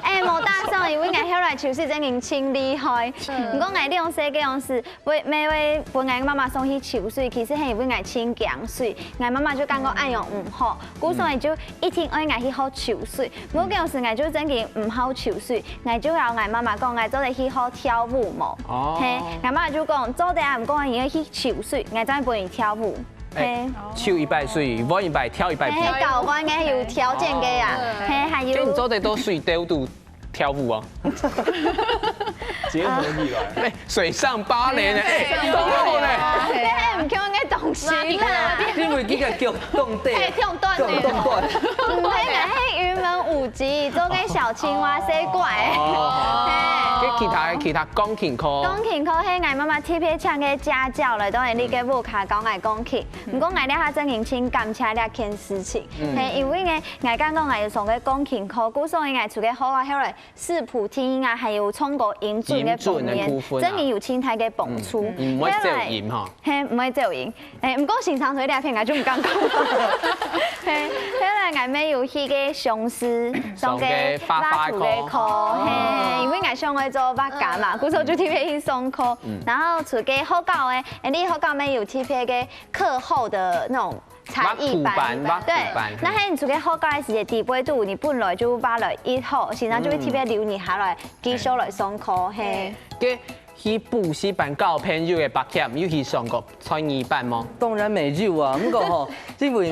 欸，無打爽，因為𠊎後來泅水正經盡厲害。毋過𠊎兩歲該央時，會，會，會分𠊎媽媽送去泅水，其實係因為𠊎盡驚水，𠊎媽媽就感覺恁樣毋好，故所以就一定愛𠊎去學泅水。 無，該央時𠊎就正經毋好泅水，𠊎就摎𠊎媽媽講，𠊎做得去學跳舞無？係，𠊎媽就講做得啊，毋過你愛去泅水，𠊎正會分你跳舞。係，泅一擺水，換一擺，跳一擺舞。係，交換个有條件个啊，係，還有。該你做得到水底肚跳舞哦。結合起來。欸，水上芭蕾呢？欸，當好呢。該係毋共个東西啦。因為這個腳 動地，係，跳舞呢。動動動。毋係啦，係雲門舞集做个小青蛙，細乖。哦，係。該其他其他鋼琴課。鋼琴課係𠊎媽媽特別請个家教來到𠊎這个屋下教𠊎鋼琴。毋過𠊎這下正經盡感謝這件事情，係因為呢，𠊎感覺𠊎有上个鋼琴課，故所以𠊎出个學校後來 視譜聽啊，還有唱歌音準个方面，真个有盡大个幫助。毋會走音吼。係，毋會走音。欸，毋過先生對這片𠊎就毋敢講。係，後來𠊎乜有去个上師，上个畫畫个課，係，因為𠊎想愛做畫家嘛，故所就特別去上課。然後除个學校个，欸，你學校乜有特別个課後的那種 才藝班，畫圖班，畫圖班。對，該係你出去學校个時節，底背肚你本來就畫了一好，先生就會特別留你下來，繼續來上課，係。該去補習班交朋友个北京，有去上過才藝班無？當然沒有啊，毋過吼，因為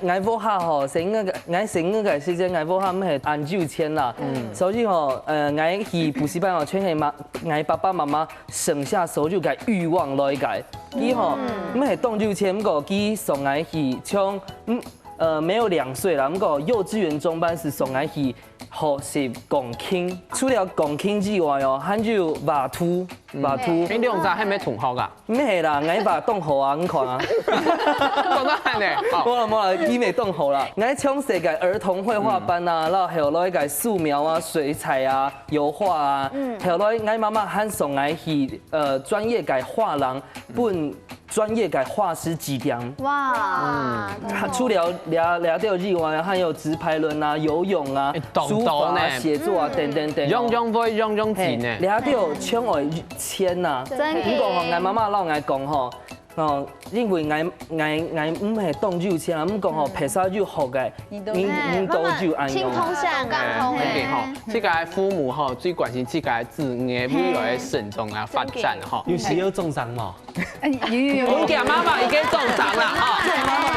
𠊎𠊎屋下吼，細个𠊎細个个時節，𠊎屋下毋係恁有錢啦，所以吼，呃，𠊎去補習班吼，全係嘛，𠊎爸爸媽媽 省下所有个慾望來个。佢吼，毋係當有錢，毋過佢送𠊎去，像，嗯，呃，沒有兩歲啦，毋過幼稚園中班時送𠊎去學習鋼琴。除了鋼琴以外哦，還有畫圖，畫圖。該兩儕係毋係同學啊？毋係啦，𠊎畫當好啊，你看啊。講到恁呢，好。無啦無啦，佢乜當好啦。𠊎從細个兒童繪畫班啊，然後後來个素描啊、水彩啊、 油畫啊，後來𠊎媽媽還送𠊎去，呃，專業个畫廊，分專業个畫師指點。哇，除了這這兜以外，還有直排輪啊、游泳啊、書法啊、寫作啊等等等。樣樣會，樣樣盡呢。這兜全愛錢啊。真个。毋過吼，𠊎媽媽摎𠊎講吼， 哦，因為𠊎𠊎𠊎毋係當有錢啊，毋過吼，別儕有學个，你你都有恁樣。盡通向啊。係吼，自家个父母吼，最關心自家个子女个未來个成長啊、發展吼。有時有中獎無？有有有。我家媽媽已經中獎啦，吼。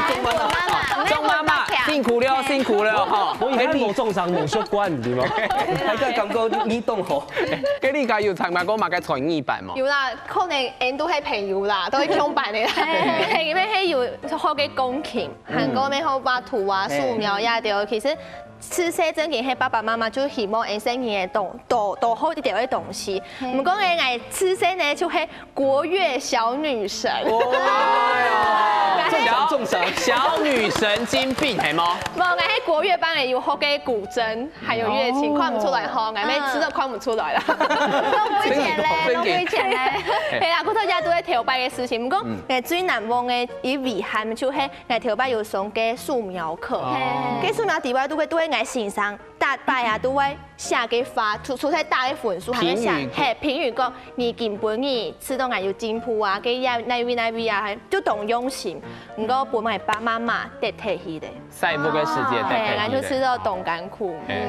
中媽媽，中媽媽，辛苦了，辛苦了哈。我以為無中傷，無相關，對嗎？大家感覺你懂吼。該你家有參加過麼个才藝班無？有啦，可能恁都係朋友啦，都係共班个啦。因為係有學个鋼琴，還過愛學畫圖啊、素描呀，對。其實，其實正經係爸爸媽媽就希望恁細人仔多多多學一點个東西。毋過呢，𠊎自細呢就係國樂小女神。哎呀，中獎中獎。小女神經病係無？無，𠊎係國樂班个，有學个古箏，還有樂器，看毋出來吼，𠊎每次都看毋出來啦。浪費錢咧，浪費錢咧。係啦，故所這都係頭擺个事情。毋過，𠊎最難忘个一遺憾就係𠊎頭擺有上過素描課，該素描底背都會都會𠊎先生，大擺啊都會 寫个畫，除除忒打个分數，還會寫，係評語講你今晡日試著𠊎有進步啊，該呀哪位哪位啊，就當用心。毋過分𠊎爸媽媽得忒去咧。細屋个時節得忒去咧。係，𠊎就試著當艱苦。係係係。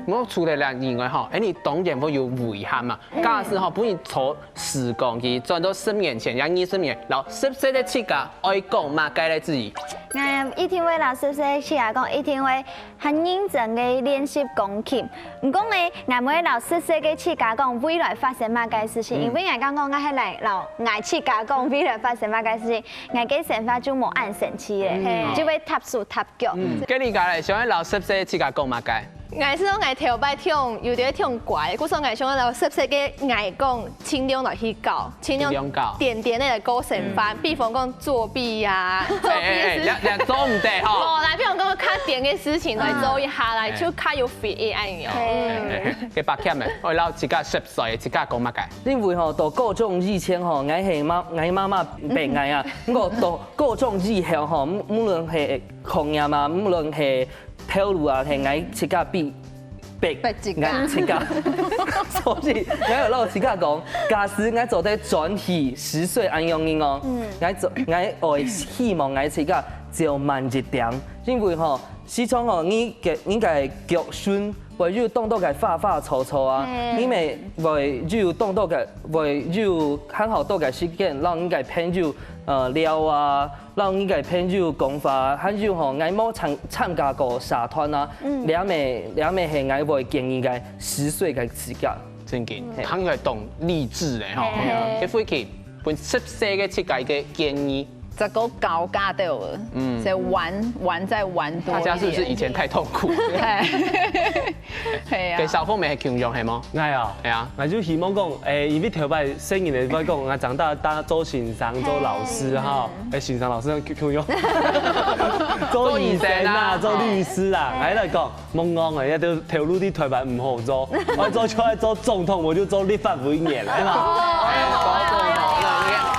毋過除了這以外吼，哎，你當然會有遺憾嘛。假使吼，分你坐時光機轉到十年前，也二十年，然後十歲个自家愛講麼个咧，子怡？嗯，一定會摎十歲个自家講，一定會 很認真个練習鋼琴。毋過呢，𠊎會摎十歲个自家講未來發生麼个事情，因為𠊎感覺𠊎係來摎𠊎自家講未來發生麼个事情，𠊎个想法就無恁生趣咧，就會踏手踏腳。該你家咧，想愛摎十歲个自家講麼个？ 𠊎係講𠊎頭擺忒有點忒乖，故所𠊎想愛摎十歲个𠊎講，盡量來去教，盡量點點个過生活，比方講作弊呀，作弊个事情。哎，這做毋得吼。無啦，比方講較點个事情來做一下啦，就較有feel恁樣。該百強呢，愛摎自家十歲个自家講麼个？因為吼，到高中以前吼，𠊎係媽，𠊎媽媽逼𠊎啊。毋過到高中以後吼，無論係學業啊，無論係 頭路啊，係𠊎自家逼逼逼自家，𠊎自家。所以𠊎有摎自家講，假使𠊎做得轉去十歲恁樣个哦，𠊎做，𠊎會希望𠊎自家走慢一點，因為吼，時常吼，你个，你个腳程會有當多个花花草草啊，你乜會有當多个，會有還好多个時間，讓你个朋友，呃，聊啊， 摎你个朋友講話，還有吼，𠊎無參參加過社團啊，這乜這乜係𠊎會建議个十歲个自家。正經，聽起來當勵志咧吼。該慧琪，分十歲个自家一個建議。這個高價的，嗯，所以玩玩再玩多一點。大家是不是以前太痛苦？係啊。該小鳳妹係共樣係無？哎呀，係啊，那就希望講，誒，因為頭擺細人仔會講，啊，長大大做先生、做老師哈，誒，先生、老師共樣，做醫生啊，做律師啊，哎來講，莫講誒，這兜頭路在台灣毋好做，愛做就愛做總統，無就做立法委員，係嘛？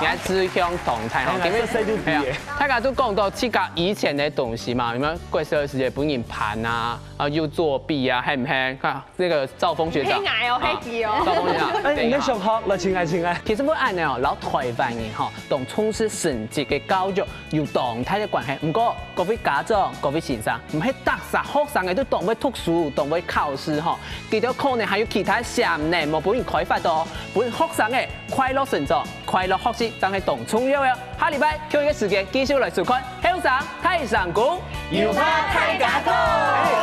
你志向當大吼，哎，細細就畢業。大家都講到自家以前个東西嘛，有無？國小个時節分人盤啊，啊又作弊啊，係毋係？看這個兆峰學長，係𠊎哦，係佢哦。兆峰學長，哎，你們想學，來，請來，請來。其實會恁樣哦，摎台灣人吼，當重視成績个教育有當大个關係。毋過，各位家長、各位先生，毋係逐儕學生个都當會讀書、當會考試吼，佢兜可能還有其他潛能無分人開發到，分學生个快樂成長、快樂學習，正係當重要个。下禮拜同一個時間繼續來收看《後生大聲公》，有話大家講。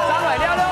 上來尞尞。